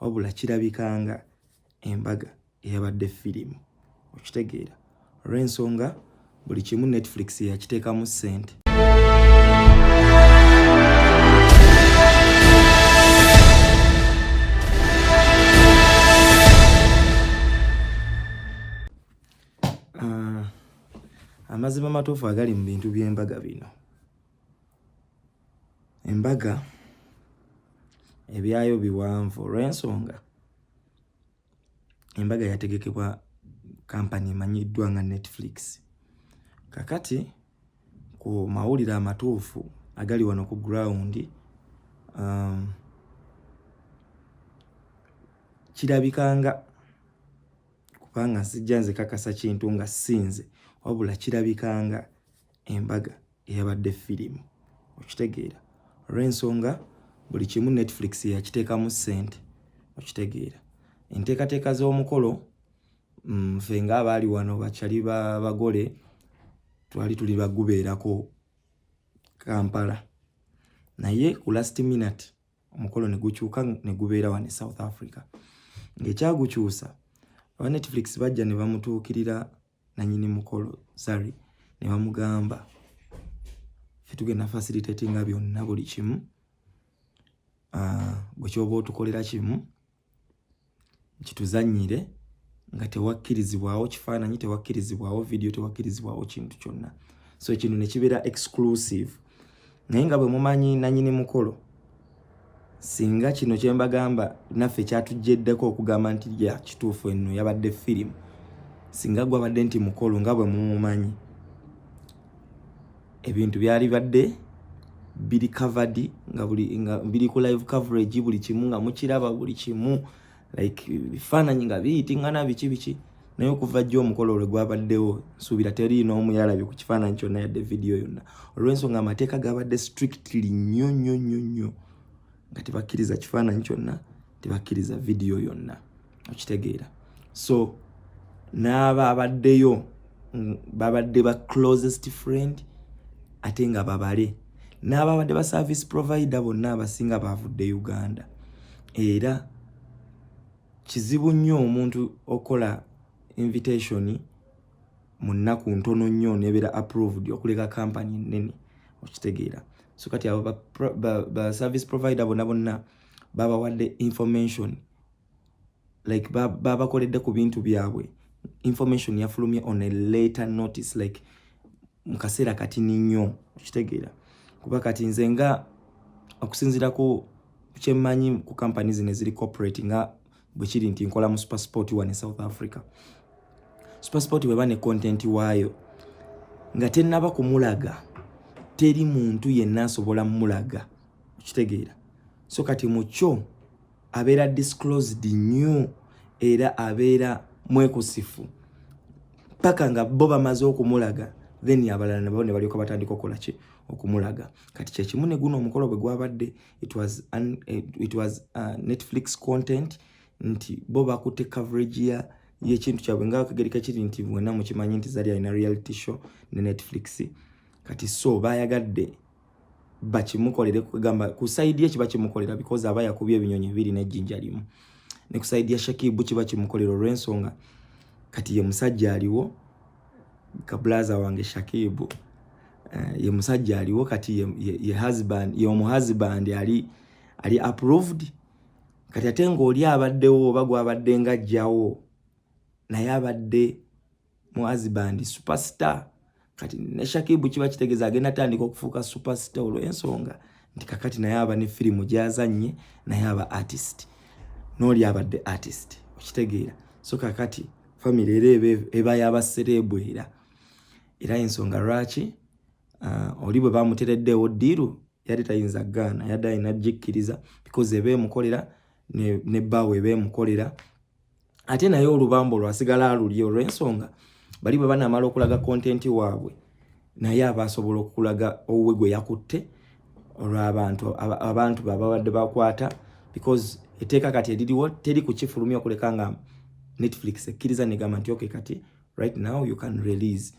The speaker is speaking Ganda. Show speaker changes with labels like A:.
A: Wabula kirabikanga embaga eyabadde firimu, okitegeera, olw'ensonga buli kimu Netflix yakiteekamu ssente. Amazima matuufu agali mu bintu by'embaga bino, embaga ebyayo biwanvu, olw'ensonga embaga yategekebwa kampani emanyiddwa nga Netflix. Kakati ku mawulire amatuufu agali wano ku ground, kirabikanga, kubanga sijja nze kakasa kintu nga sinze, wabula kirabikanga embaga eyabadde firimu, okitegeera, olw'ensonga buli kimu Netflix yakiteekamu ssente, okitegeera. Enteekateeka z'omukolo, ffe ng'abaali wano bakyali bagole twali tuli bagubeerako Kampala, naye ku last minute omukolo ne gukyuka ne gubeera wano e South Africa. Ng'ekyagukyusa, aba Netflix bajja ne bamutuukirira nanyini mukolo Zari ne bamugamba, "Ffe tugenda facilitatinga byonna, buli kimu. Gwe kyoba otukolera kimu, kituzannyire nga tewakkirizibwawo kifaananyi, tewakkirizibwawo vidiyo, tewakkirizibwawo kintu kyonna." So ekintu ne kibeera exclusive. Naye nga bwe mumanyi nanyini mukolo, singa kino kyembagamba naffe kyatujjeddeko okugamba nti ya kituufu eno yabadde firimu, singa gwabadde nti mukolo nga bwe mumumanyi, ebintu byali badde biri covered, nga buli nga biri ku live coverage, buli kimu nga mukiraba, buli kimu like bifaananyi nga biyitingana, biki biki. Naye okuva jjo omukolo olwe gwabaddewo, nsuubira teri n'omu yalabye ku kifaananyi kyonna yadde vidiyo yonna, olw'ensonga amateeka gabadde strictly nnyo nnyo nnyo nnyo, nga tebakkiriza kifaananyi kyonna, tebakkiriza vidiyo yonna, okitegeera. So n'aba abaddeyo babadde ba closest friend, ate nga babale n'ababadde ba service provider bonna abasinga bavudde Uganda. Era kizibu nnyo omuntu okukola invitation mu nnaku ntono nnyo nebeera approved okuleka kampany ennene, okitegeera. So kati abo ba service provider bonna bonna babawadde information, like babakoledde ku bintu byabwe. Information yafulumye on a later notice, like mu kaseera katini nnyo, okitegeera. Kuba kati nze nga okusinziira ku kyemmanyi ku kampani zino eziri corporate, nga bwe kiri nti nkola mu SuperSport wano e South Africa, SuperSport bweba ne content waayo nga tennaba kumulaga, teri muntu yenna asobola mulaga, okitegeera. So kati mu kyo abeera disclosed nnyo era abeera mwekusifu paka nga bo bamaze okumulaga, then abalala nabo ne balyoka batandika okukola ki? Okumulaga. Kati kyekimu ne guno omukolo bwe gwabadde, it was Netflix content, nti bo bakutte coverage ya y'ekintu kyabwe, nga kagereka kiri nti mwenna mukimanyi nti Zari alina reality show ne Netflix. Kati so bayagadde bakimukolere, kugamba ku side ye kiba kimukolera because aba yakubye ebinyonyi bibiri n'ejjinja limu, ne ku side ya Shakibu kiba kimukolera, olw'ensonga kati ye musajja aliwo, kabulaza wange Shakibu, ye musajja aliwo kati ye husband, ye omuhusband ali approved. Kati ate ng'oli abaddewo oba gwabadde ng'ajjawo naye abadde mu husband superstar, kati ne Shakibu kiba kitegeeza agenda tandika okufuuka superstar, olw'ensonga nti kakati naye aba ne firimu gy'azannye, naye aba artist, n'oli abadde artist, okitegeera. So kakati family era eba y'abasereebu. Era ensonga lwaki oli bwe bamutereddeewo deal yali tayinza gaana, yadde alina gikkiriza because eba emukolera ne bbaawe eba emukolera, ate naye olubambo lwasigala alulye, olw'ensonga bali bwe banaamala okulaga content waabwe, naye aba asobola okulaga owuwe gwe yakutte olw'abantu abantu bababadde bakwata, because etteeka kati eririwo teri kukifulumya okuleka nga Netflix ekkiriza negamba nti, "Okay, kati right now you can release."